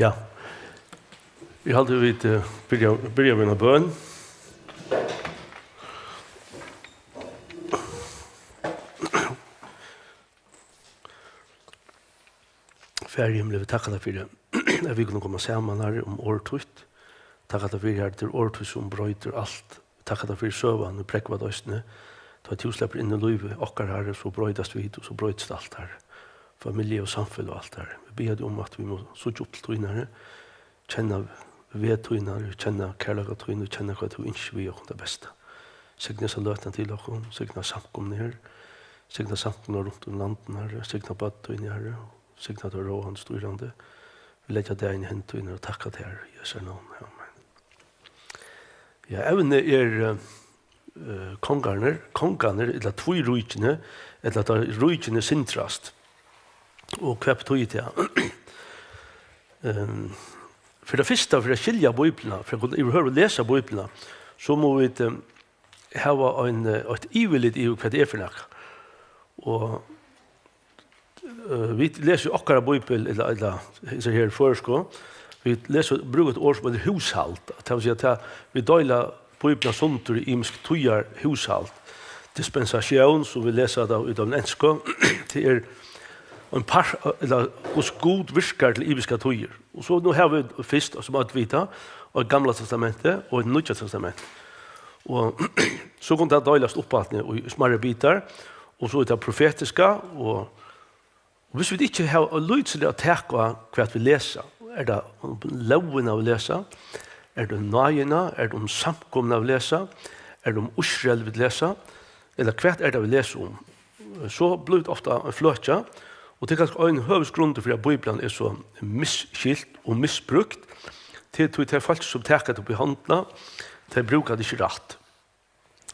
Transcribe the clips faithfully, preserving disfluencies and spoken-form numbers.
Ja, eg haldi, vit eh, byrja, byrja við eina bøn. Faðir í himli, vit takka tær fyri, at vit kunnu koma saman her um orð títt. Takka tær fyri, Harri, tað er orð títt, sum broytir alt. Takka tær fyri søgan, vit prógva tað eisini. Tá tú sleppur inn í lívið okkara, Harri, so broytast vit, og so broytist alt, Harri. Familja og samfelag og alt, Harri. Vit biðja teg um, at vit má síggja upp til tín, Harri. Kenna veg tín, Harri. Kenna kærleika tín og kenna, hvat tú ynskir við okkum tað besta. Signa hesa løtuna til okkum, signa samkomuna her. Signa samkomuna runt um landið, Harri. Signa børn tíni, Harri. Signa tey ráðandi, stýrandi. Vit leggja dagin í hendur tínar og takka tær, í Jesu navni. Amen. Ja, evnið er eh, kongarnir, kongarnir, ella tvíríkini, ella tá ríkini sindrast. Og hvat betýðir tað? Ehm, Fyri tað fyrsta, fyri at skilja Bíbliuna, fyri at kunna yvirhøvur lesa Bíbliuna, so mugu vit eh, hava ein, eh, eitt yvirlit yvir, hvat tað er fyri nakað. Og Eh, vit lesa í okkara bíbel, ella, ella hesa her føroysku, vit lesa, brúka eitt orð sum eitur húshald. Tað vil siga, tað, vit deila Bíbliuna sundur í ymisk tíðarhúshald. Dispensatión, sum vit lesa tað út av ensku, tað er ein par-, ella hvussu Gud virkar til ymiskar tíðir. Og so nú hava vit fyrst, sum øll vita, eitt Gamla Testament og eitt Nýggja Testament. Og so kunnu tað deilast upp aftur í smærri bitar, og so er tað profetiska, og, og hvis vit ikki hava lítið at taka á hvat vit lesa, er tað um lógina vit lesa, er tað um náðina, er tað um samkomuna vit lesa, er tað um Ísrael vit lesa, ella hvat er tað vit lesa um? So blívur tað ofta ein fløkja, og tað er kanska ein høvuðsgrundur fyri, at Bíblian er so misskilt og misbrúkt, til tí tey fólk, sum taka tað upp í hondina, tey brúka tað ikki rætt.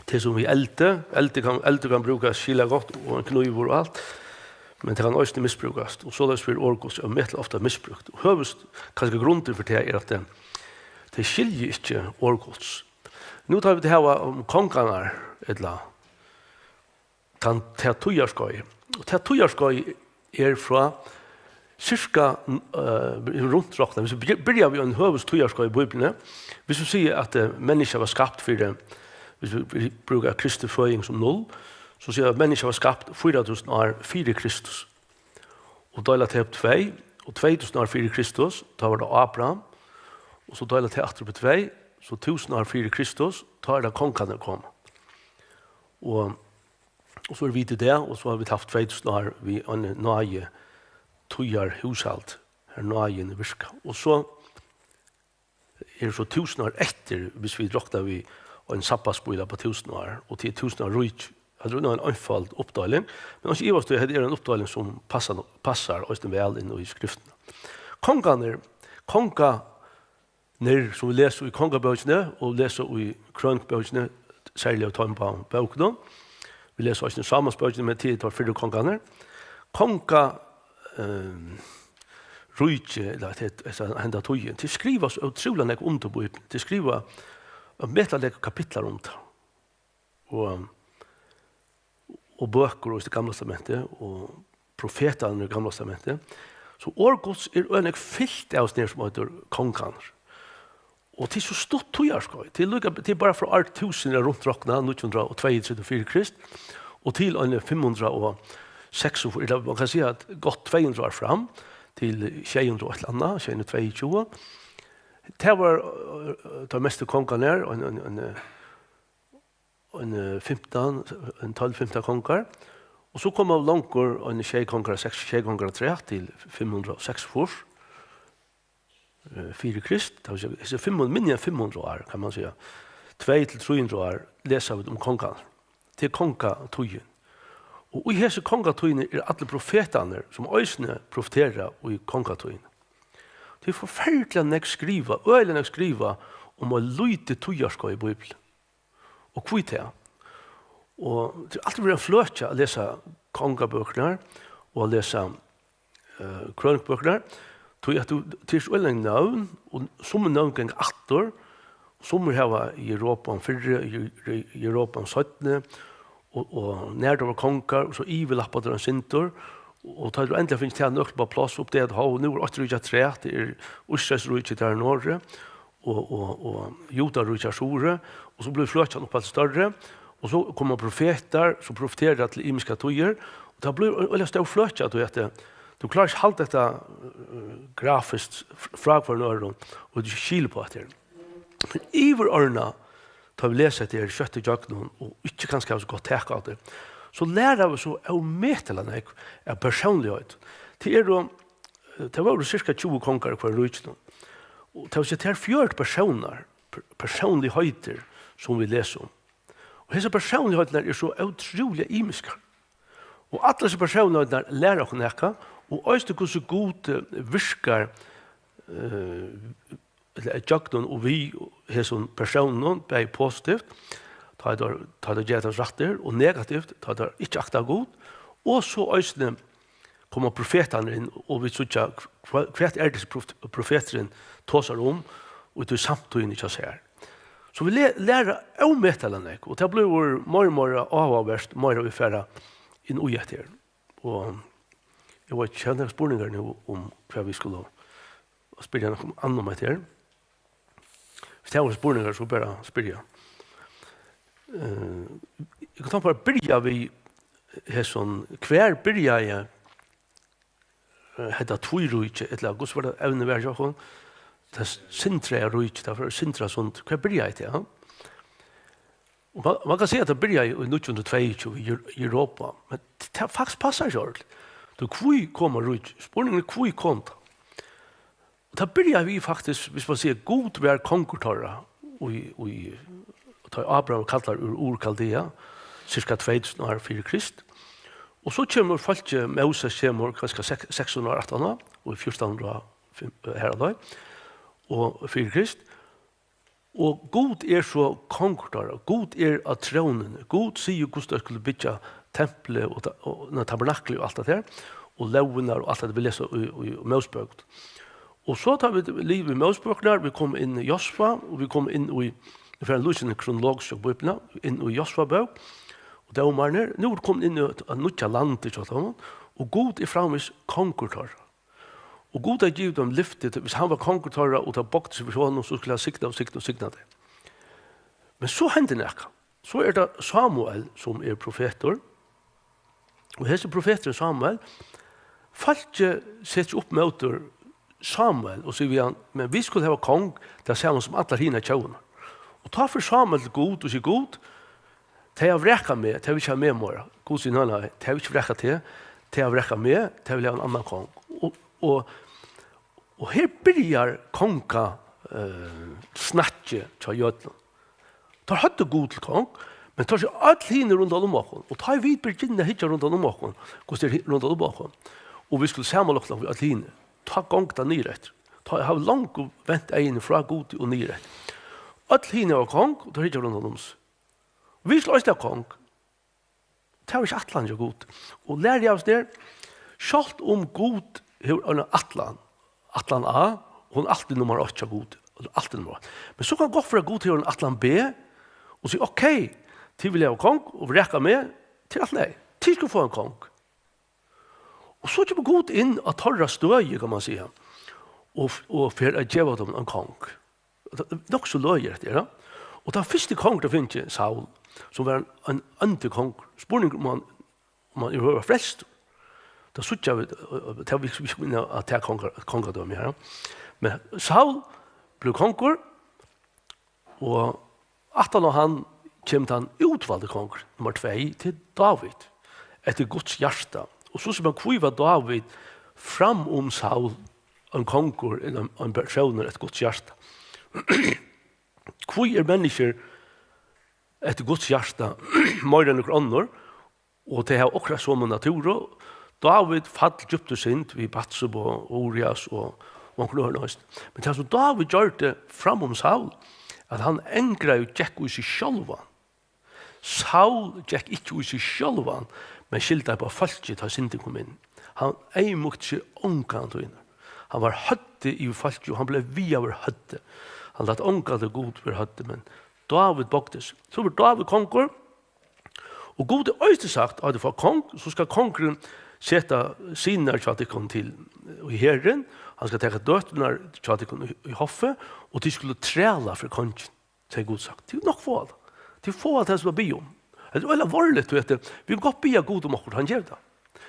Tað er sum við eldi. Eldi kann, eldur kann brúkast skilagott og ein knívur og alt, men tað kann eisini misbrúkast, og soleiðis verður orð Guds ómetaliga ofta misbrúkt. Og høvuðs-, kanska grundin fyri tað er, at tey, tey skilja ikki orð Guds. Nú tá vit hava um kongarnar, ella tann, tað tíðarskeiðið. Og tað tíðarskeiðið er frá sirka, eh, runt roknað, hvis vit byrja, byrja við ein høvuðstíðarskeið í Bíbliuni, hvis vit siga, at eh, menniskjað var skapt fyri, hvis vit, vit brúka Kristi føðing sum null, so siga vit, at menniskjað var skapt fýra túsund ár fyri Kristus. Og deila tað upp tvey, og tvey túsund ár fyri Kristus, tá var tað Abraham, og so deila tað aftur upp í tvey, so túsund ár fyri Kristus, tá er tað kongarnir koma. Og Og so eru vit í dag, og so hava vit havt tvey túsund ár við eini náði tíðarhúshald, har náðin virkar. Og so eru so túsund ár eftir, hvis vit rokna við ein sabbatshvíla upp á túsund ár, og til túsund ár ríki. Tað er ein einføld uppdeiling, men ikki ivast í, at hetta er ein uppdeiling, sum passar, passar eisini væl inn í skriftina. Kongarnir, konga nær, sum vit lesa í Kongabókini og lesa í Krønikubókini, serliga í teimum báðum bókunum. Vit lesa eisini í Sámuelsbókini, men tað eru teir fyrru kongarnir. Konga, ehm, ríki, ella at hetta, hetta, henda tíðin, tað er skrivað so ótrúliga nógv um tað í Bíbliuni. Tað er skrivað ómetaliga nógv kapitlar um tað. Og, og bøkur í Gamla Testamenti, og profetarnir í Gamla Testamenti. So orð Guds er øgiliga fylt av sovorðnum sum eitur kongarnir. Og tað er so stutt tíðarskeið. Tað er líka, tað er bara frá ár túsund, runt roknað, níggju hundrað og tveyogtretivu fyri Krist, og til eini fimm hundrað og seks, ella man kann siga, at gott tvey hundrað ár fram, til sjey hundrað og eitt ella annað, sjey hundrað og tveyogtjúgu. Tað var, eh, teir mestu kongarnir, ein, ein, ein, eh, ein, eh, fimtan, ein tólv, fimtan kongar. Og so koma longur ein sjey kongar, seks, sjey kongar afturat til fimm hundrað og seksogfýrs, eh, fyri Krist. Tað vil siga, hesi fimm hundrað, minni enn fimm hundrað ár, kann man siga. Tvey til trý hundrað ár lesa vit um kongarnar. Tað er kongatíðin. Og í hesi kongatíðini eru allir profetarnir, sum eisini profetera í kongatíðini. Tað er forferdiliga nógv skrivað, øgiliga nógv skrivað um eitt lítið tíðarskeið í Bíbliuni. Og hví tað? Og tað er altíð verið ein fløkja at lesa kongabøkurnar og at lesa, eh, krønikubøkurnar, tí at tú, tað er so øgiliga nøvn, og summi nøvn ganga aftur, summir hava Jeroboam fyrri, Je-, Je-, Jeroboam seinni, og, og nær teir vóru kongar, og so yvirlappa teir ein sindur, Og tá tú endiliga finnur tað nøkla upp á pláss, uppdagar tú, hov, nú er eitt ríki afturat, tað er Ísraelsríkið har norðuri, og, og, og Judaríkið har suðuri, og so blívur fløkjan upp aftur størri, og so koma profetar, sum profetera til ymiskar tíðir, og tað blívur ein, ein stór fløkja, tú veit, tú klárar ikki at halda hetta, eh, grafiskt fr-, frá hvørjum øðrum, og tú skilur á tað. Men yvirordnað, tá vit lesa hetta her skjótt ígjøgnum, og ikki kanska hava so gott tak á tí, so læra vit so ómetaliga nógv av persónligheit. Tað eru, tað vóru cirka tjúgu kongar í hvørjum ríkinum. Og tað vil siga, tað eru fjøruti persónar, per-, persónligheitir, sum vit lesa um. Og hesar persónligheitirnar eru so ótrúliga ymiskar. Og allar hesar persónligheitirnar læra okkum nakað, og eisini hvussu Gud, eh, virkar, eh, ella ígjøgnum og við hesum persónum, bæði positivt, tá ið teir, tá ið teir gera tað rætta, og negativt, tá ið teir ikki akta Gud, og so eisini koma profetarnir inn, og vit síggja, hva, hvat er tað, prof-, profeturin tosar um, og í tí samtíðini hjá sær. So vit le-, læra ómetaliga nógv, og tað blívur meira og meira áhugavert, meira vit fara inn í hetta her. Og eg veit ikki, hava nakrar spurningar nú um hvat vit skulu spyrja nakran annan um hetta her? Hvis tað eru spurningar, so bara spyrja. Eh, eg kann bara byrja við hesum, hvar byrjaði, eh, hetta tvíríki, ella hvussu var tað evnið var hjá okkum? Tað sindraða ríki, tað var sindrasund. Hvar byrjaði tað, ja? Og man, man kann siga, at tað byrjaði í nítjan hundrað og tveyogtjúgu í Eu-, í Europa, men tað faktiskt passar ikki ordentligt. Tí hví kom ríkið? Spurningurin er, hví kom tað? Og tað byrjaði við faktiskt, hvis man sigur, Gud var kongur teirra, í, í, tá Abraham kallar úr Ur Kaldea, cirka tvey túsund ár fyri Krist. Og so kemur fólkið, Moses kemur kanska sek-, seks hundrað ár aftan á, og í fjúrtan hundrað og fimm, her og der, og fyri Krist. Og Gud er so kongur teirra. Gud er á trónuni. Gud sigur, hvussu teir skulu byggja templið og ta-, og, nei, tabernaklið og alt tað har, og lógirnar og alt tað, vit lesa í, í Mósebók. Og so tá vit liva í Mósebókini, vit koma inn í Josva, og vit koma inn í, vit fara at lesa inn í kronologiska Bíbliuna, inn í Josva bók, og Dómararnar, nú er komin inn í eitt, eitt nýggja landið hjá teimum, og Gud er framvegis kongur teirra. Og Gud hevði givið teimum lyfti, til, hvis hann var kongur teirra, og teir boygdu seg fyri honum, so skuldi hann signa og signa og signa tey. Men so hendi nakað. So er tað Samuel, sum er profetur. Og hesin profeturin Samuel, fólkið setir seg upp móti Samuel og sigur við hann, men vit skulu hava kong, tað sama sum allar hinar tjóðirnar. Og tá fer Samuel til Gud og sigur, Gud, tey hava vrakað meg, tey vilja ikki hava meg meira. Gud sigur, nei, nei, tey hava ikki vrakað teg, tey hava vrakað meg, tey vilja hava ein annan kong. Og, og, og her byrjar konga, eh, snakkið hjá jødunum. Teir høvdu Gud til kong, men teir siga, øll hini rundan um okkum, og tá ið vit byrja at hyggja rundan um okkum, hvussu er hi-, rundan um okkum, og vit skulu samanlokna við øll hini, tá gongur tað niður eftir. Tá hava longu vent eyguni frá Gudi og niður eftir. Øll hini hava kong, og teir hyggja rundan um seg. Vit skulu eisini hava kong. Tað var ikki ætlanin hjá Gud. Og lærið av oss der, sjálvt um Gud hevur eina ætlan, ætlan A, hon er altíð nummar eitt hjá Gud, hon er altíð nummar eitt. Men so kann gott vera, at Gud hevur eina ætlan B, og sigur, ok, tit vilja hava kong, og vraka meg, tað er alt í lagi. Tit skulu fáa ein kong. Og so kemur Gud inn á teirra støði, kann man siga, og, og fer at geva teimum ein kong. Nokk so løgið, hetta er, ja. Og tann fyrsti kongur, teir fingu, Saul, sum var ein, ein óndur kongur. Spurningur um hann, um hann yvirhøvur var frelstur. Tað síggja vit, øh, øh, tað vit, vit, vit, at tað kongar-, kongadømi her, ja. Men Saul bleiv kongur, og aftan á hann kemur tann útvaldi kongur, nummar tvey, til Dávid, eftir Guds hjarta. Og so sigur man, hví var Dávid fram um Saul ein kongur, ein, ein persónur eftir Guds hjarta? Hví eru menniskjur eftir Guds hjarta meira enn nøkur onnur, og tey hava akkurát somu natúru? Dávid fall djúpt í synd við Batsubu og Urias og, og onkrum øðrum eisini. Men tað, sum Dávid gjørdi fram um Saul, at hann angraði og gekk í seg sjálvan. Saul gekk ikki í seg sjálvan, men skyldaði upp á fólkið, tá syndin kom inn. Hann eyðmýkti seg ongantíð. Hann var høvdið yvir fólkið, og hann bleiv við at vera høvdið. Hann læt ongantíð Gud vera høvdið, men Dávid boygdi seg. So verður Dávid kongur, og Gud hevur eisini sagt, at tú fært kong, so skal kongurin seta synirnar hjá tykkum til í herin, hann skal taka døturnar hjá tykkum í, í hoffið, og tit skulu træla fyri kongin, hevði Gud sagt. Tit nokk fáa tað. Tit fáa tað sum tit biðja um. Tað er øgiliga varligt, tú veit, vit kunnu gott biðja Gud um okkurt, hann ger tað.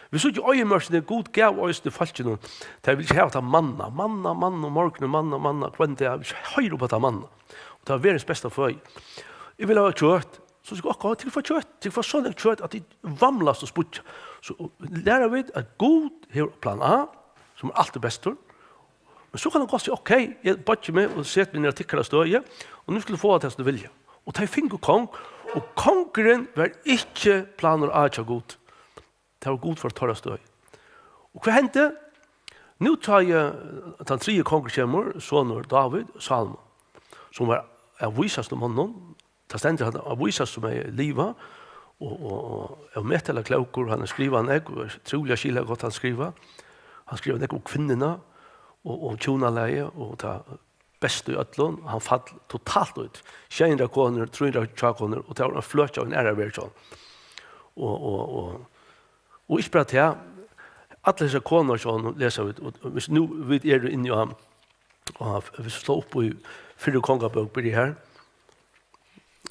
Vit síggja í oyðimørkini, Gud gav eisini fólkinum, tey vilja ikki hava tað manna, manna, manna, um morgunin, manna, manna, hvønn dag, vit hoyra upp á tað manna. Og tað er verðins besta føði. Eg vil hava kjøt, so skal eg, tit fáa kjøt, tit fáa so nógv kjøt, at tit vamlast og spýggja. So læra vit, at Gud hevur plan A, sum er altíð bestur, men so kann hann gott siga, ok, eg boygi meg og seti meg niður á tykkara støði, og nú skulu tit fáa tað sum tit vilja. Og tey fingu kong, og kongurin var ikki planur A hjá Gud. Tað var Gud fór teirra støði. Og hvat hendi? Nú tá ið tann triði kongur kemur, sonur Dávid, Sálomon, sum var av vísastu monnum, tað stendur, hann var vísastur sum hevði livað, og, og, og ómetaliga klókur, hann hevur skrivað nógv, trúliga skilagott hann skrivað. Hann skrivar nógv um kvinnuna og, og hjúnalagið og tað besta í øllum. Hann fall totalt út. Sjey hundrað konur, trý hundrað hjákonur, og tað var ein fløkja av ein aðrari verð hjá honum. Og, og, og, og ikki bara tað, allar hesar konur hjá honum lesa vit, og, og viss nú vit eru inni á, og viss vit slá upp í fyrru kongabók, byrja her,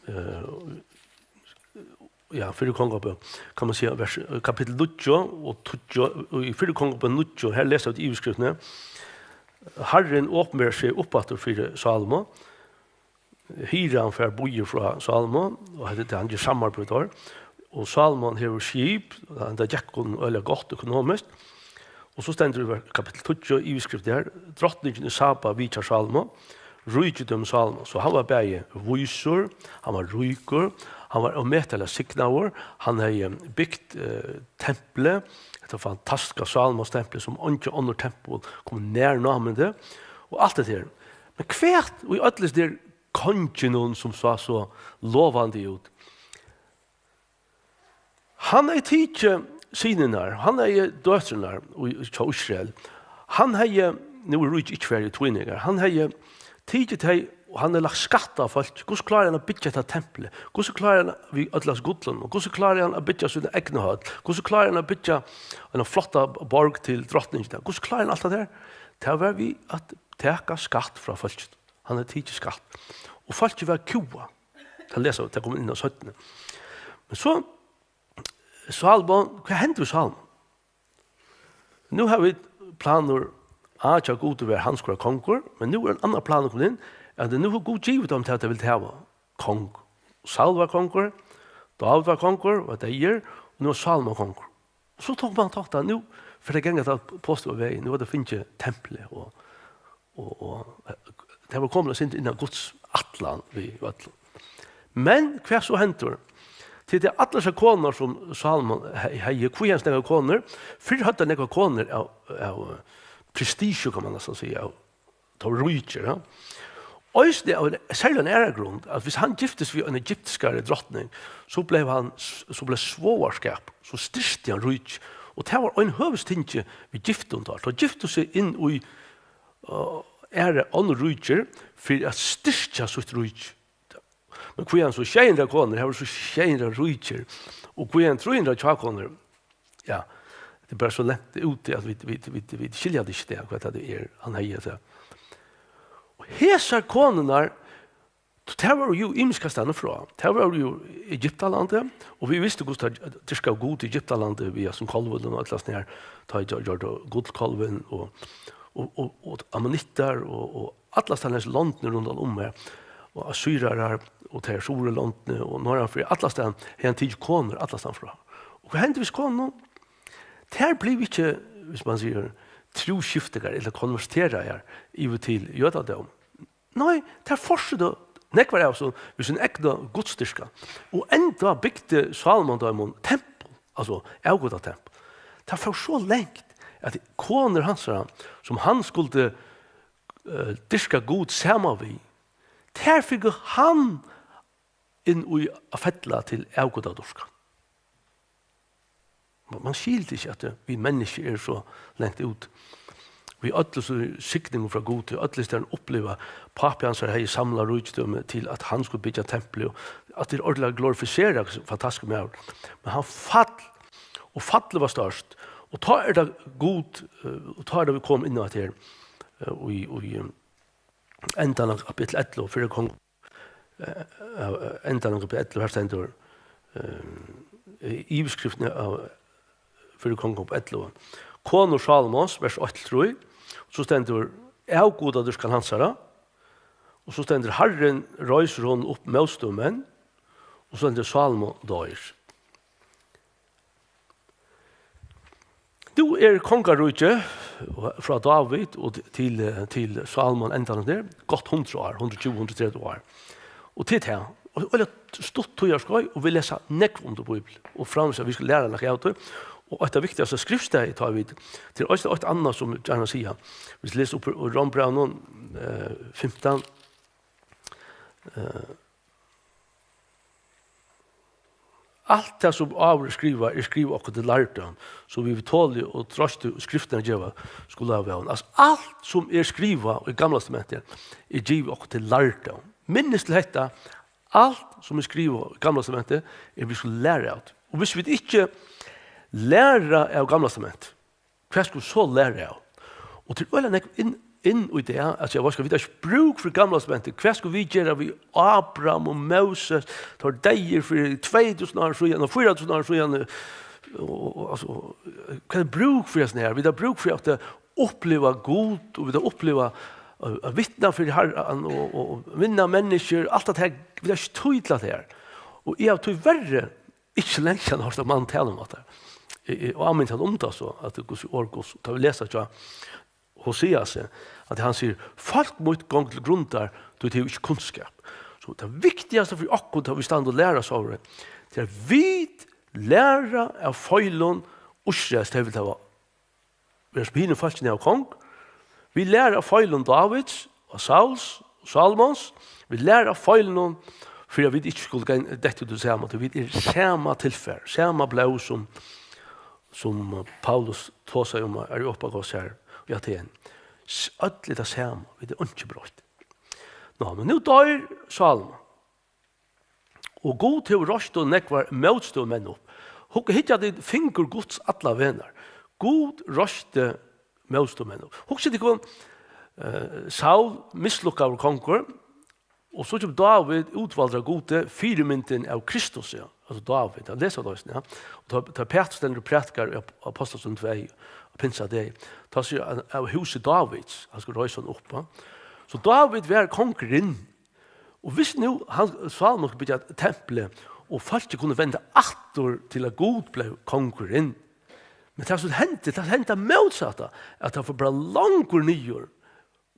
eh, ja, fyrru kongabók, kann man siga, vers, kapittul níggju og tíggju, og í fyrru kongabók níggju, her lesa vit yvirskriftini: Harrin opinberar seg uppaftur fyri Sálomon. Hiram fær boðið frá Sálomon, og hetta er tað, hann ger samarbeiði har. Og Sálomon hevur skip, og tað gekk honum øgiliga gott økonomiskt. Og so stendur í ver-, kapittul tíggju, yvirskrift her: Drotningin í Saba vitjar Sálomon, ríkidømi Sálomon. So hann var bæði vísur, hann var ríkur, hann var ómetaliga signaður, hann hevði bygt, eh, templið, hetta fantastiska Sálomonstemplið, sum eingi onnur tempul komu nær námindi, og alt hetta her. Men hvat í øllum hesum her konginum, sum sá so lovandi út? Hann hevði tikið synirnar, hann hevði døturnar í, hjá Ísrael. Hann hevði, nú er ríkið ikki farið í tvíningar, hann hevði tikið tey, og hann hevði lagt skatt á fólk. Hvussu klárar hann at byggja hetta templið? Hvussu klárar hann við øllum hasum gullinum? Hvussu klárar hann at byggja sína egnu høll? Hvussu klárar hann at byggja eina flotta borg til drotningina? Hvussu klárar hann alt tað har? Tað var við at taka skatt frá fólki. Hann hevði tikið skatt. Og fólkið var kúgað. Tað lesa vit, tað kemur inn á seinni. Men so, Sálomon, hvat hendi við Sálomon? Nú hava vit planur A hjá Gudi, var hann skuldi vera kongur, men nú er ein annar planur komin inn, at nú hevur Gud givið teimum tað, tey vildu hava, kong. Saul var kongur, Dávid var kongur, var deyður, og nú er Sálomon kongur. So tók man tátt, at nú fer tað ganga tann positiva vegin, nú er tað fingið templið, og, og, og, eh, tað var komið eitt sindur inn á Guds ætlan við øllum. Men hvat so hendir? Til tað allar hesar konur sum Sálomon he-, hevði, hví hann snakkaði konur, fyrr høvdu teir nógvar konur av, av, eh, prestisju, kann man næstan siga, av teir vóru ríkir, ja. Eisini av ein, serliga ein aðra grund, at viss hann giftist við eini egyptiskari drotning, so bleiv hann, so bleiv svoðarskapur, so styrkti hann ríkið. Og tað var ein høvuðsting við giftum tá. Teir giftu seg inn í, eh, aðrar, onnur ríkir fyri at styrkja sítt ríki. Men hví hann so sjey hundrað konur, her var so sjey hundrað ríkir, og hví hann trý hundrað hjákonur, ja, tað er bara so langt úti, at vit, vit, vit, vit skilja tað ikki, tað, hvat tað er, hann hevði tað. Og hesar konurnar, tær vóru jú ymiskastaðni frá. Tær vóru jú Egyptalandi, og vit vistu, hvussu tær dyrkaðu Gud í Egyptalandi, við hasum kálvinum og alt tað her, tá ið gjørdu gullkálvin, og, og, og, og ammonittar, og, og allastaðni hesi londini rundan um her, og assyrarar, og tey suðuru londini, og norðanfyri, allastaðni, hevði hann tikið konur allastaðni frá. Og hvat hendi við konunum? Tær blivu ikki, viss man sigur, trúskiftingar ella konverteraðar yvir til jødadóm. Nei, tær fortsettu, nógvar av so, við sín egna gudsdyrkan. Og enntá bygdi Sálomon teimum tempul, altso avgudatempul. Tað fór so langt, at konur hansara, sum hann skuldi, eh, dyrka Gud saman við, tær fingu hann inn í at fella til avgudadyrkan. Man, man skilir ikki, at, eh, vit menniskju eru so langt út. Við øllum so signingum frá Gudi, øllum staðum uppliva, pápi hansara hevði samlað ríkidømi til, at hann skuldi byggja templið, og at tað er ordiliga glorifiserað, fantastiskur maður. Men hann fall, og fallið var stórt, Og tá er tað Gud, eh, og tá er tað vit koma inn á hetta her, eh, í, í, eh, endan av kapittul ellivu, fyrra Kong-, eh, eh, endan av kapittul ellivu, her stendur, eh, í yvirskriftin av fyrra Kong-, Kong ellivu. Konur Salomons, vers eitt til trý, so stendur avgudadýrkan hansara, og so stendur Harrin reisir honum upp mótstøðumenn, og so stendur Salomo doyr. Nú er kongaríkið frá Dávid og til, til Salomon endan der, gott hundrað ár, hundrað og tjúgu, hundrað og tretivu ár. Og til tað, og, og stutt tíðarskeið, og vit lesa nógv um tað í Bíbliuni, og framvegis at vit skulu læra nakað av tí. Og eitt av viktigastu skriftstøðum, tá vit, til eisini eitt annað sum eg gjarna siga, vit lesa upp úr Rómbrævinum, eh, fimtan, eh, Alt tað, sum áður er skrivað, er skrivað okkum til lærdóm, so vit við toli og trøsti, skriftirnar geva, skulu hava vón. Altso, alt, sum er skrivað í Gamla Testamenti, er givið okkum til lærdóm. Minnist til hetta, alt, sum er skrivað í Gamla Testamenti, er vit skulu læra av. Og hvis vit ikki læra av Gamla Testamenti, hvat skulu so læra av? Og til øgiliga nógv inn, inn í tað, at siga, hvat skal vit, hava ikki brúk fyri Gamla Testamenti, hvat skulu vit gera við Abraham og Moses, teir vóru deyðir fyri tvey túsund ár síðan og fýra túsund ár síðan, og, og, altso, hvat er brúk fyri hesum her? Vit hava brúk fyri at uppliva Gud, og vit hava uppliva, eh, at vitna fyri Harran og, og, og vinna menniskju, alt tað her, vit hava ikki tíð til tað her. Og eg havi tíverri ikki leingi hoyrt ein mann tala um hatta. Eg, eg áminni hann um tað so, at Guds orð, Guds, tá vit lesa hjá Hoseasi, at hann sigur, "Fólk mítt gongur til grundar, tí tey hava ikki kunnskap." So tað viktigasta fyri okkum, tá vit standa og læra so, tað er, at vit læra av feilum Ísraels, tey vildu hava vera sum hini fólkini av kong. Vit læra av feilum Dávids og Sauls og Salomons. Vit læra av feilunum fyri at vit ikki skulu ganga, detta út í sama, tí vit eru sama tilfar, sama blóð sum, sum Paulus tosaði um Areopagus her í Aten. S-, øll eru tað sama, vit eru einki broytt. Ná, men nú doyr Salomo. Og Gud hevur reist og nógvar mótstøðumenn upp. Hug-, hyggja tit fingur Guds allar vegar. Gud reisti mótstøðumenn upp. Hugsið tykkum, eh, Saul, mislukkaður kongur, og so kemur Dávid, útvaldur av Gudi, fyrimyndin av Kristus, ja. Altso Dávid, hann lesur tað eisini, ja. Og tá, tá Pætur stendur og prædikar í Ap-, Apostlasøguni tvey, á pinsadegi, tá sigur hann, av húsi Dávids, hann skal reisa hann upp, ja. So Dávid var kongurin, Og hvis nú hann, Salomo, skuldi byggja templið, og fólkið kundi venda aftur til, at Gud bleiv kongurin, men tað sum hendi, tað hendi mótsatta, at tað fór bara longur niður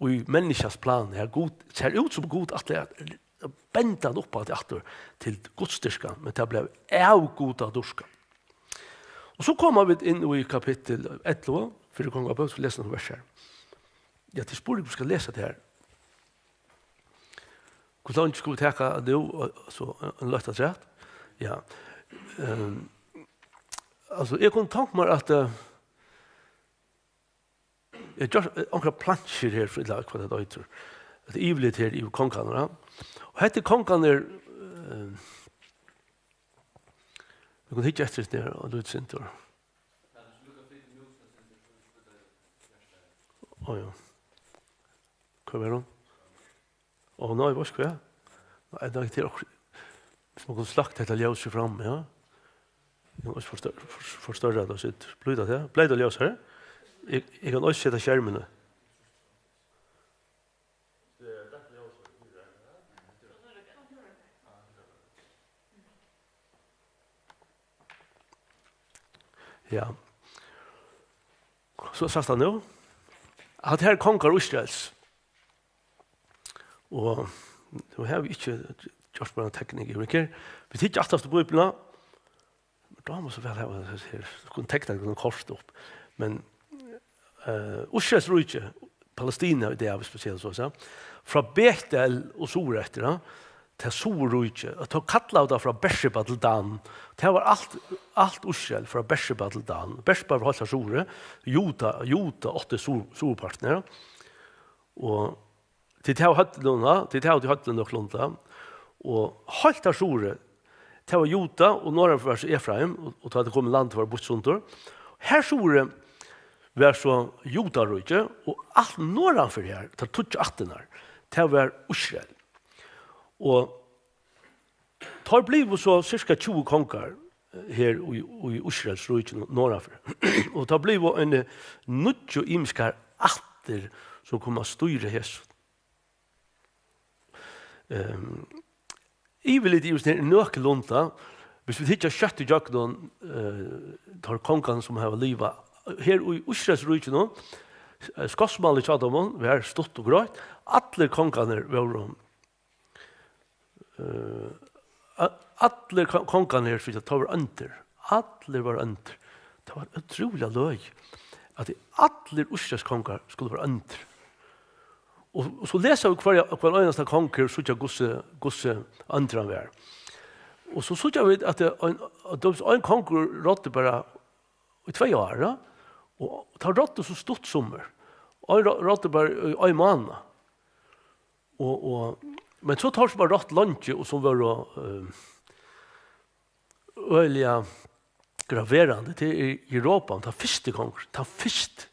í menniskjans plan, har Gud, sær út sum Gud ætlaði at benda hann upp á aftur til gudsdýrkan, men tað bleiv avgudadýrkan. Og so koma vit inn í kapittul ellivu, fyrra Kongabók, so lesa nøkur vers her. Ja, tað er spurning, um vit skulu lesa tað her. Hvussu leingi skulu vit taka nú, og so ein løtt afturat? Ja. Ehm, altso, eg kundi tonkt mær at, eh, eg gjørt, eh, onkrar plansjur her, ella hvat tað eitur. At yvirlit her yvir kongarnar, ja. Og hetta er kongarnir, eh, vit kunnu hyggja eftir hesum her, og lítið sindur. Á, ja. Hvar var hon? Á, nei, veitst hvat? Nei, tað er okkurt. Hvis man kundi sløkt hetta ljósið fram, ja. Eg kann eisini forstør-, for-, forstørra tað, so blívur tað, ja. Blívur tað ljós her? Eg, eg kann eisini seta skermin. Ja. So sæst tað nú. At her kongar Ísraels. Og nú havi eg ikki gjørt bara eina tekning yvir her. Vit hyggja aftast í Bíbliuna. Mær dámar so væl at hava hesi her. Vit kunnu tekna nøkur kort upp. Men, eh, Ísraels ríki, Palestina í dag, hvis man sigur so, so. Frá Betel og suðureftir, ja. Tað Suðurríkið, og tá kallaðu tað frá Beersheba til Dan. Tað var alt, alt Ísrael frá Beersheba til Dan. Beersheba var heilt har suðuri, Juda, Juda átti suður-, suðurpartin, ja. Og tit hava høvdið nú, tit hava høvdið nøkulunda, og heilt har suðuri, tað var Juda, og norðanfyri var so Efraim, og, og tá tað kom í land, var býtt sundur. Her suðuri var so Judaríki, og alt norðanfyri her, tær tíggju ættirnar, tað var Ísrael. Og teir blivu so cirka tjúgu kongar, eh, her í, í Ísraels ríki norðanfyri. Og teir blivu ein níggju ymiskar ættir, sum komu at stýra hesum. Ehm, yvirlitið yvir er nøkulunda, hvis vit hyggja skjótt ígjøgnum, eh, teir kongarnar, sum hava livað her í Ísraels ríkinum, eh, skotsmálið hjá teimum var stutt og greitt. Allir kongarnir vóru, eh, a-, allir ko-, kongarnir her, so teir vóru óndir. Allir vóru óndir. Tað var ótrúliga løgið, at allir Ísraels kongar skuldu vera óndir. Og, og so lesa vit hvør, hvør einasta kong her, síggja hvussu, hvussu óndur hann var. Og so síggja vit, at tað ein, at tað ein kongur ráddi bara í tvey ár, ja? Og teir ráddu so stutt sum er. Ein rá-, ráddi bara í ein mánað. Og, og, men so teir sum hava rátt leingi og sum vóru, eh, øgiliga graverandi, tað er Jeroboam, tann fyrsti kongur, tann fyrsti.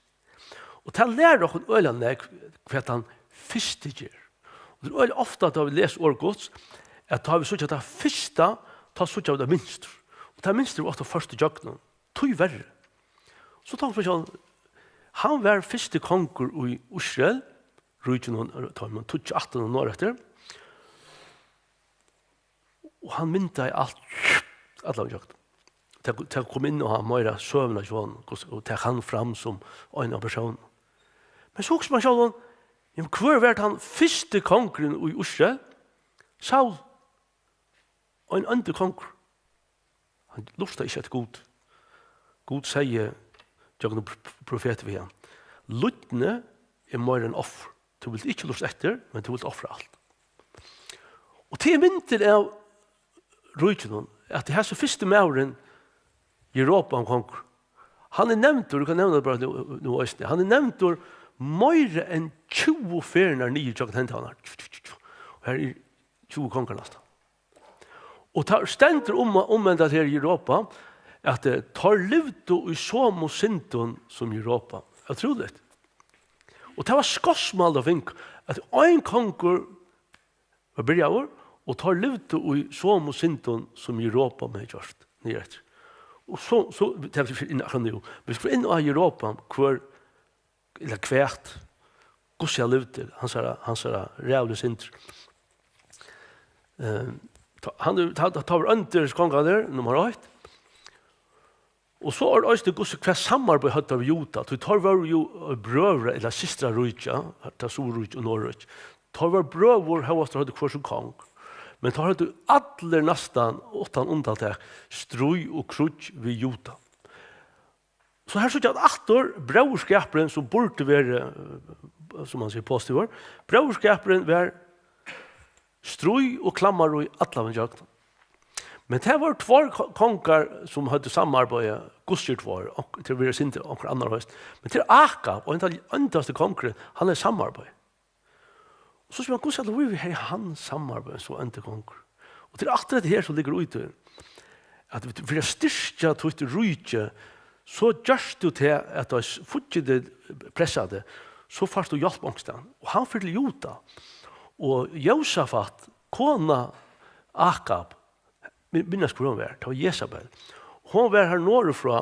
Og tað lærir okkum øgiliga nógv, hvat tann fyrsti ger. Og tað er øgiliga ofta, at tá vit lesa orð Guds, at tá vit síggja tað fyrsta, tá síggja vit tað mynstur. Og tað mynstur er ofta ført ígjøgnum. Tíverri. So tók man sjálv, hann var fyrsti kongur í Ísrael, ríkinum, teimum tíggju ættunum norðureftir. Og hann myndaði alt, allan ígjøgnum. Tað, tað kom inn á hann meira søguna hjá honum, og, og tað hann fram sum ein av persónum. Men so hugsar man sjálvum, jamen, hvør var tann fyrsti kongurin í Ísrael? Saul. Ein óndur kongur. Hann lurtaði ikki eftir Gud. Gud segði gjøgnum pr-, pr-, profetin við hann: "Lydni er meira enn offur. Tú vilt ikki lurta eftir, men tú vilt ofra alt." Og tað er myndin av ríkinum, at hesin fyrsti maðurin, Jeroboam kongur, hann er nevndur, tú kann nevna tað bara nú, nú eisini, hann er nevndur meira enn tjúgu ferðir niður gjøgnum hendan her. Og her er tjúgu kongar næstan. Og tað stendur um, um henda her Jeroboam, at, eh, teir livdu í somu syndum sum Jeroboam. Ótrúligt. Og tað var skotsmál, teir fingu, at ein kongur var byrjaður, og teir livdu í somu syndum sum Jeroboam hevði gjørt niðureftir. Og so, so, tað er inn akkurát nú. Vit skulu inn á Jeroboam, hvør ella hvat, hvussu hann livdi, hansara, hansara ræðuligu syndir. Eh, tá, hann, tá, tá, tá var óndir kongarnir, nummar eitt. Og so er eisini hvussu, hvat samarbeiði høvdu við Juda, tí teir vóru jú, eh, brøðra- ella systraríki, tað Suðurríki og Norðurríki. Teir vóru brøður, hóast teir høvdu hvør sín kong. Men teir høvdu allir næstan, uttan undantak, stríð og kríggj við Juda. So her síggja vit aftur bróðurskapurin, sum burdi verið, eh, sum man sigur, positivur. Bróðurskapurin var stríð og klammar í allan ígjøgnum. Men tað vóru tveir ko-, kongar, sum høvdu samarbeiði, gustur tveir, og til at vera sindur onkur annar høgst. Men til Akab, og ein av teimum óndastu kongur, hann er samarbeiði. Og so spyr man, hvussu er tað, hví hevði hann samarbeiði við so óndan kong? Og tað er alt hetta her, sum liggur í tí, at fyri at styrkja títt ríki, so gert tú tað, at tá fíggindin pressar teg, so fært tú hjálp onkustaðni. Og hann fer til Juda. Og Jósafat, kona Akab, Mi-, minnast, hvør hon var. Tað var Jesabel. Hon var har norður frá,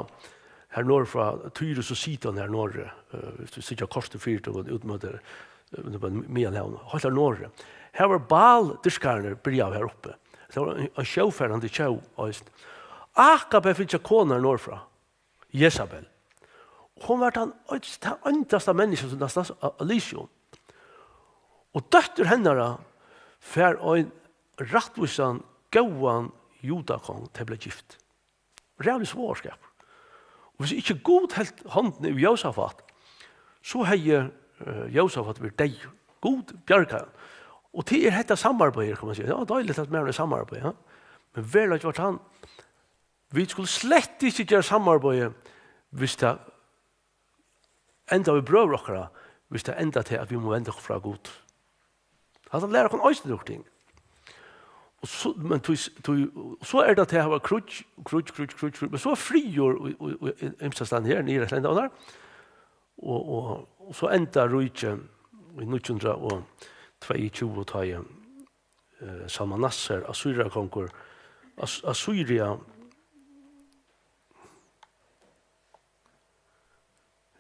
har norður frá Tyrus og Sidon har norður, eh, viss tú síggja kortið fyri teg, út móti, eh, út móti Miðalhavinum. Heilt har norður. Har var Baal-dyrkararnir byrjaðu har uppi. Tað var ein, ein sjófarandi tjóð eisini. Akab hevði fingið konu har norður frá. Jesabel. Hon var tann ein-, tað óndasta menniskja, sum næstan á, á lýsi um. Og dóttir hennara fær ein rættvísan, góðan judakong til at blíva gift. Ræðuligur svágur skapur. Og hvis ikki Gud helt hondina yvir Jósafat, so hevði, eh, Jósafat verið deyður. Gud bjargaði hann. Og tað er hetta samarbeiðið, kann man siga. Ja, deiligt at maðurin er samarbeiði, ja. Men veruleikin var tann, vit skulu slett ikki gera samarbeiði, hvis tað enda við brøður okkara, hvis tað enda til, at vit mugu venda okkum frá Gud. Hatta lærir okkum eisini nøkur ting. Og so, men tí, tí, og so er tað at tað var kríggj, kríggj, kríggj, kríggj, kríggj, men so er friður í, í, í, í ymsastaðni her, niðri í Íslandi, og, og, og so endar ríkið í níggju hundrað og tveyogtjúgu, tá ið, eh, Salmanassar, Assyriakongur, As-, Assyria,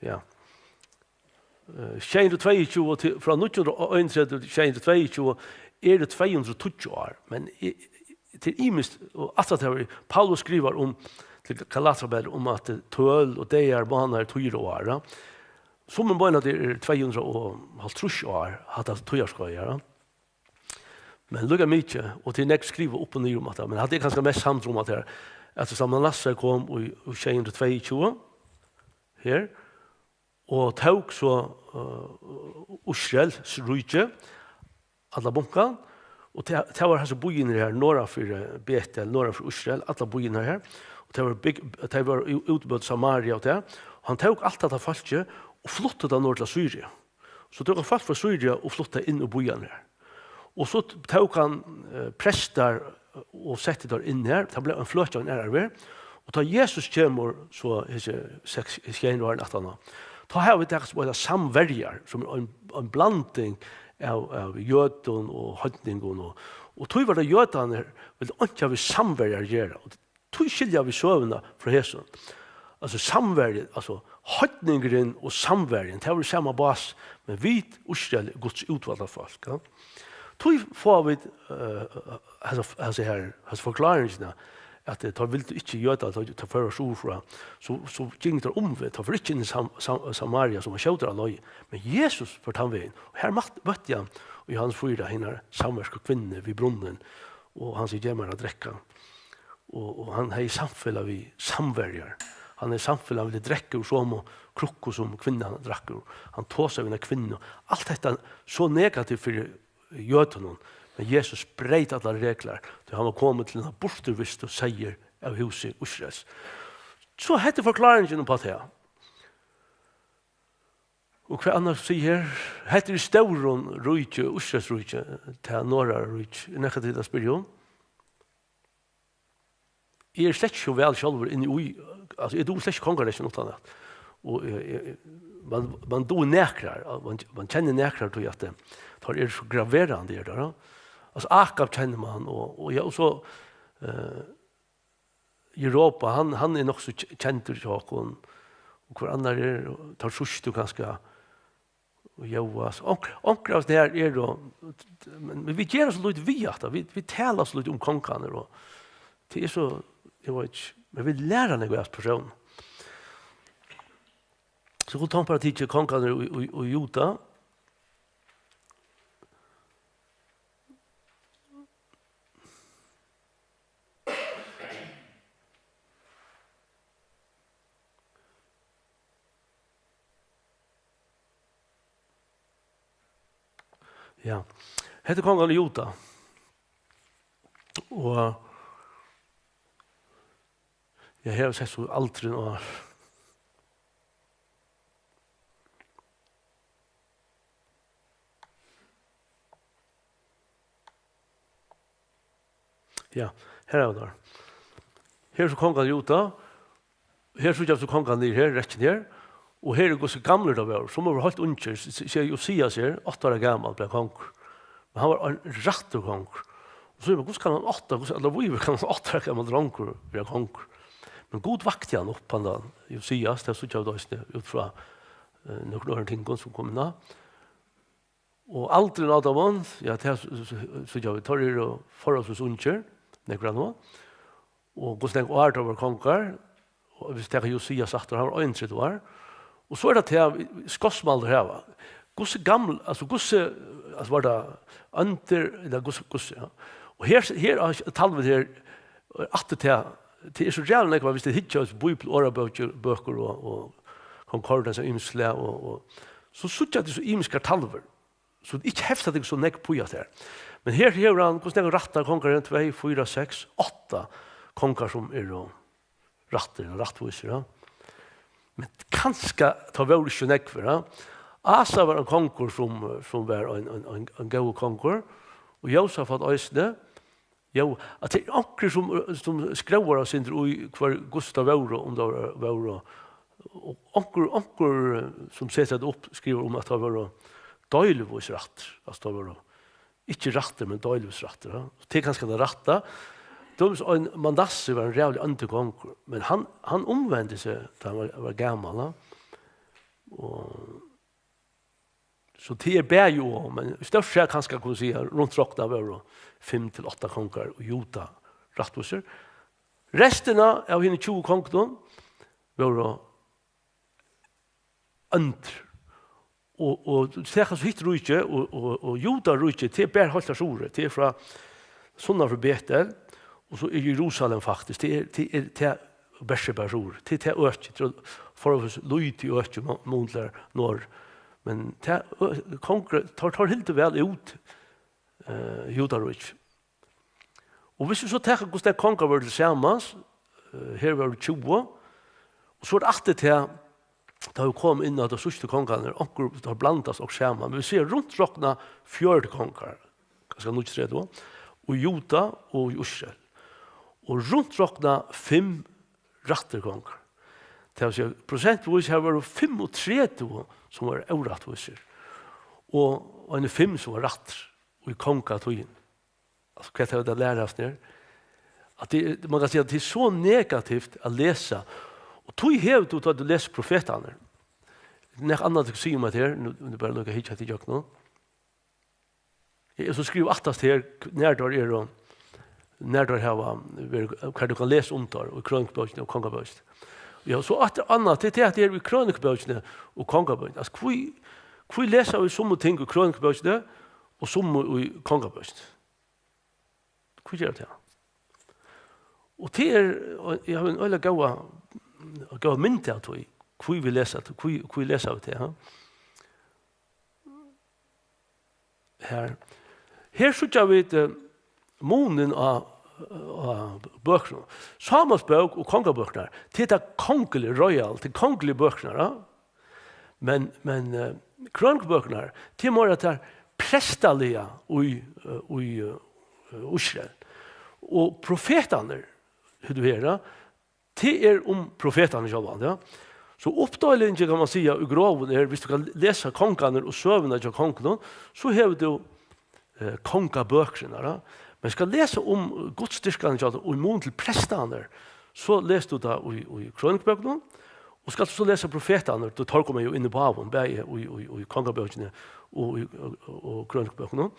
ja. Eh, sjey hundrað og tveyogtjúgu til, frá níggju hundrað og einogtretivu til sjey hundrað og tveyogtjúgu eru tvey hundrað og tíggju ár, men i, tað er ymiskt, og alt at tað er, Paulus skrivar um, til Galatarabrævið, um at, eh, tøl og dagar, mánaðir, tíðir og ár, ja. Summi meina, at tað er tvey hundrað og hálvtrýss ár, hatta tíðarskeiðið, ja. Men líka mikið, og tað er nógv skrivað upp og niður um hatta, men hatta er kanska mest samd um at her, at Salmanassar kom í, í sjey hundrað og tveyogtjúgu her, og tók so, eh, Ísraels ríki, alla bunkan, og tað, tað var hasir býirnir her, norðanfyri Betel, norðanfyri Ísrael, allar býirnar her, og tað var bygg-, tað var ú-, útbúgvið Samaria og tað, og hann tók alt hetta fólkið og flutti tað norður til Sýriu. So tók hann fólk frá Sýria og flutti inn í býarnar her. Og so t-, tók hann, eh, prestar og setti teir inn her. Tað bleiv ein fløkja av ein aðrari verð. Og tá Jesus kemur, so hesi seks, sjey hundrað árini aftaná, tá hava vit tað sum eitur samverjar, sum er ein, ein blanding av, av jødum og heidningum. Og, og tí var tað jødarnir vildu einki hava við samverjar at gera. Og tí skilja vit søguna frá hesum. Altso, samverjin, altso, heidningurin og samverjin, tað var í sama bás, men vit, Ísrael, er Guds útvalda fólk, ja. Tí fáa vit, eh, hasa, hasa her, hasa forklaringina, at, eh, teir vildu ikki jødar, teir, teir føra seg frá, so, so gingu teir umveg, teir fóru ikki inn í Sam-, Sam-, Samaria, sum var skjótari leið, men Jesus fór tann vegin. Og her møtt-, møtti hann Jóhannes fýra, hinar samversku kvinnuni við brunnin, og hann sigur: "Gev mær at drekka." Og, og hann hevði samfelag við samverjar. Hann hevði samfelag við, drekka úr somu krukku sum kvinnan drakk úr. Hann tosaði við eina kvinnu. Alt hetta so negativt fyri jødunum. Men Jesus breyt allar reglur, tí hann var komin til hina burturvistu seyðir av húsi Ísraels. So hetta er forklaringin upp á tað. Og hvat annars sigur her? Hetta er í stórum ríki, Ísraels ríki, tað norðara ríki. Er nakað til at spyrja um? Eg eri slett ikki so væl sjálvur inni í, altso, eg dugi slett ikki kongarekkjuna uttanat. Og eg, eg, eg, man, man dugir nakrar, man, man kennir nakrar, tí at, eh, teir eru so graverandi, er tað, ja. Altso, Akab kennir man, og, og, ja, og so, eh, Jeroboam, hann, hann er nokk so k-, kendur hjá okkum. Og hvør annar er, teir síðstu kanska, og Jóas. Onk-, onkrir av hesum her eru, men, men vit gera so lítið við hatta. Vit, vit tala so lítið um kongarnar, og tað er so, eg veit ikki, men vit læra nógv av persónum. So kunnu tit bara taka kongarnar í, í, í Juda. Ja. Hetta er kongarnir í Juda. Og eg havi sett so aldurin á. Ja, her er tað. Her eru so kongarnir í Juda. Her síggja vit so kongarnar niðri her, rekkjuna her. Og her er hvussu gamlir teir vóru. Sum vóru heilt ungir. S-, s-, siga Josias her, átta ára gamal, bleiv kongur. Men hann var ein rættur kongur. Og so sigur man, hvussu kann hann átta, hvussu allar víðir kann hann átta ára gamal drongur vera kongur? Men Gud vakti hann upp, handan Josias, tað síggja vit eisini út frá, eh, nøkrum øðrum tingum sum koma inn á. Og aldurin á teimum, ja, tað s-, s-, s-, síggja vit, teir eru forholdsvis ungir, nakrir av teimum. Og hvussu nógv ár teir vóru kongar, og vit taka Josias aftur, hann var einogtretivu ár. Og so er tað tað, skotsmál teir hava. Hvussu gamlir, altso, hvussu, altso, vóru teir óndir, ella hvussu, hvussu, ja. Og her, her er talvið her, aftur tað, tað er so ræðuliga nógv, viss tit hyggja í bíbel, orðabøkur, bøkur og, og konkordans av ymiskum slag, og, og so síggja tit so ymiskar talvur. So ikki hefta tykkum so nógv upp í hatta her. Men her hevur hann, hvussu nógvar rættar kongar eru, tvey, fýra, seks, átta kongar sum eru rættir, ella rættvísir, ja. Men kanska teir vóru ikki so nógvir, ja. Asa var ein kongur sum, sum var ein, ein, ein, ein góður kongur, og Jósafat eisini. Jú, at tað er onkrir sum, sum skróvar av sindur í hvør, hvussu tað vóru, um tað vóru, vóru, og onkur, onkur, sum setir tað upp, skrivar um at tað vóru deilvís rættir, altso tað vóru ikki rættir, men deilvís rættir, ja. Tað er kanska tað rætta. Dømis ein Manassi var ein ræðuligur óndur kongur, men hann, hann umvendi seg, tá hann var, var gamal, ja. Og so tað er bæði og, men í stórt sett kanska, kann man siga, rundt roknað vóru fimm til átta kongar í Juda rættvísir. Restina av hinum tjúgu kongunum vóru óndir. Og, og taka so hitt ríki, og, og, og Juda ríki, tað er bara heilt av suðuri, tað er frá sunnan fyri Betel, og so er Jerusalem faktiskt, tað er, tað er, tað er Berseba suður, tað er tað økið, tað er forholdsvis lítið øki, mun til norður. Men tað, ø-, kongur, teir, teir hildu væl út, eh, Juda ríki. Og hvis vit so taka, hvussu tær kongar vóru til samans, eh, her vóru tjúgu, og so er alt tað her, tá vit koma inn á teir síðstu kongarnar, onkur, teir blandast og saman. Men vit siga rundt roknað fjøruti kongar, kanska níggjuogtretivu, og Juda og Ísrael. Og rundt roknað fimm rættir kongar. Tað vil siga, prosentvís her vóru fimmogtretivu sum vóru órættvísir, og eini fimm sum vóru rættir í kongatíðini. Altso, hvat hevur tað at læra oss her? At tað, man kann siga, at tað er so negativt at lesa. Og tí hevur tú, tá tú lesur profetarnar. Nakað annað tú sigur um at her, nú, nú bara lukka hit í gjøgnum. Eg so skrivi aftast her, nær teir eru, nær teir hava verið, hvar tú kann lesa um teir, í Krønikubókini og Kongabókini. Ja, so aftur annað, tað er tað, at tað er í Krønikubókini og Kongabókini. Altso, hví, hví lesa vit summi ting í Krønikubókini og summi í Kongabókini? Hví gera vit tað? Og tað er, og eg havi eina øgiliga góða, góða mynd av tí, hví vit lesa, hví, hví lesa vit tað, ha? Her. Her síggja vit, eh, munin á, á bøkunum. Sámuelsbók og Kongabøkurnar, tað er tað kongiliga, royal, tað er kongiligu bøkurnar, ja. Men, men, eh, Krønikubøkurnar, tað er meira tað prestaliga í, eh, í, eh, Ísrael. Og profetarnir, hevur tú her, ja, tað er um profetarnar sjálvar, ja. So uppdeilingin, kann man siga, í grovum er, hvis tú kann lesa kongarnar og søguna hjá kongunum, so hevur tú, eh, kongabøkurnar, ja. Men skal lesa um gudsdýrkan hjá teimum, og í mun til prestarnar, so lesur tú tað í, í Krønikubókunum, og skalt tú so lesa profetarnar, tú, teir koma jú inn í báðum, bæði í, í, í Kongabókini og í, og, og Krønikubókunum,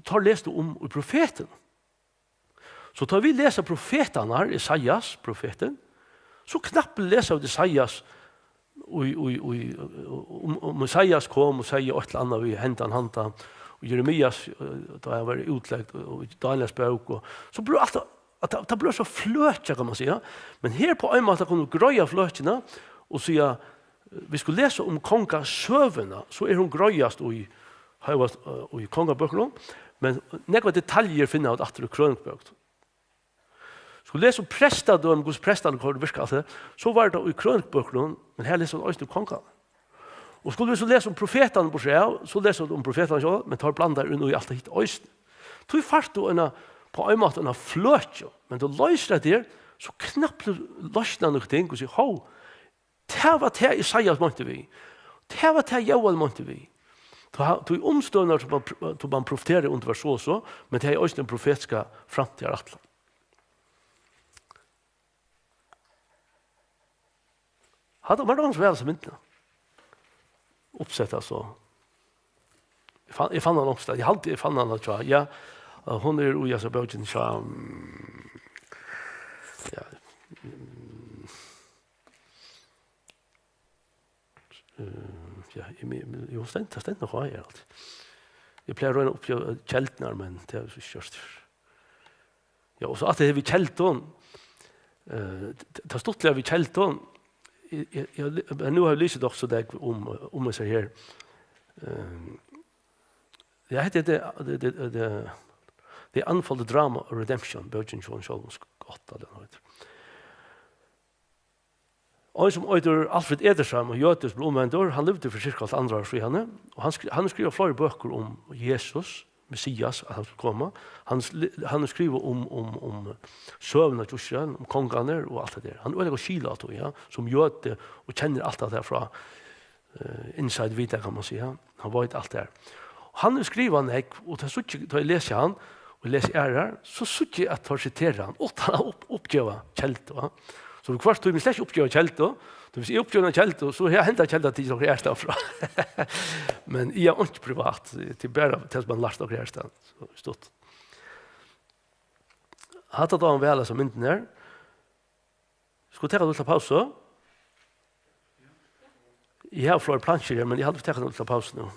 teir lesur tú um í profetunum. So tá vit lesa profetarnar, Esaias, profetin, so knappliga lesa vit Esaias, í, í, í, um, um Esaias kom og segði eitt ella annað við hendan, handan, og Jeremias, eh, tá hann var útlagt, og í Daniels bók, og so blívur alt, at tað, tað blívur so fløkjað, kann man siga. Men her á ein máta kunnu vit greiða fløkjuna og siga, vit skulu lesa um kongasøguna, so er hon greiðast í, hóast, eh, í Kongabókunum, men nógvar detaljur finna vit aftur í Krønikubók. Skulu lesa um prestadømi, hvussu prestarnir koyrdu virka, alt tað, so var tað í Krønikubókunum, men her lesa vit eisini um kongarnar. Og skulu vit so lesa um profetarnar, burtursæð av, so lesa vit um profetarnar sjálvar, men teir blanda inn í alt hitt eisini. Tí fært tú eina, á ein máta eina fløkju, men tú loysir tað her, so knappliga loysnar nøkur ting, og sigur, hó, tað var tað, Esaias meinti við. Tað var tað, Jóel meinti við. Tá, tá umstøðurnar, sum man pr-, sum man profeterar undir, var so og so, men tað er eisini ein profetiska framtíðarætlan. Hatta var nokk so væl sum myndina. Uppsett, altso. Eg fann, eg fann hana onkustaðni. Eg haldi, eg fann hana, ja. Ja, eh, hon er í hesi bókini, ja. Mm, ja. Mm. Eh, ja, eg me-, me-, jú, stendur, tað stendur nokk á her alt. Eg plagi at royna at uppgeva keldurnar, men tað havi eg so ikki gjørt. Ja, og so alt tað her við keldum, eh, t-, tað stuttliga við keldum, eg, eg, eg, men nú havi eg lisið nokk so nógv um, um hesa her, eh, ja, hetta er The, The, The, The, The Unfolded Drama of Redemption, bókin hjá honum sjálvum, Scott, ella hvat hann eitur. Ein sum eitur Alfred Edersheim, ein jødi sum bleiv umvendur, hann livdi fyri sirka hálvt annað hundrað ár síðani, og hann skri-, hann hevur skrivað fleiri bøkur um Jesus, Messias, at hann skal koma. Hann sli-, hann skrivar um, um, um søguna hjá Ísrael, um kongarnar og alt tað har. Hann er øgiliga skil á tí, ja, sum jødi og kennir alt tað har frá, eh, inside vita, kann man siga. Hann veit alt tað har. Og hann hevur skrivað nógv, og tað síggi eg, tá eg lesi hann, og lesi aðrar, so síggi eg at teir sitera hann, uttan at upp-, uppgeva keldu, va? So viðhvørt tími eg slett ikki uppgeva keldu, so viss eg uppgevi eina keldu, so er henda keldan tikin okkurt aðrastaðni frá. Men eg havi einki privat, tað er bara tað sum man lært okkurt aðrastaðni. So, stutt. Hatta dámar væl, hasa myndina her. Skulu vit taka eina lítla pausu? Eg havi fleiri plansjur her, men eg haldi, vit taka eina lítla pausu nú.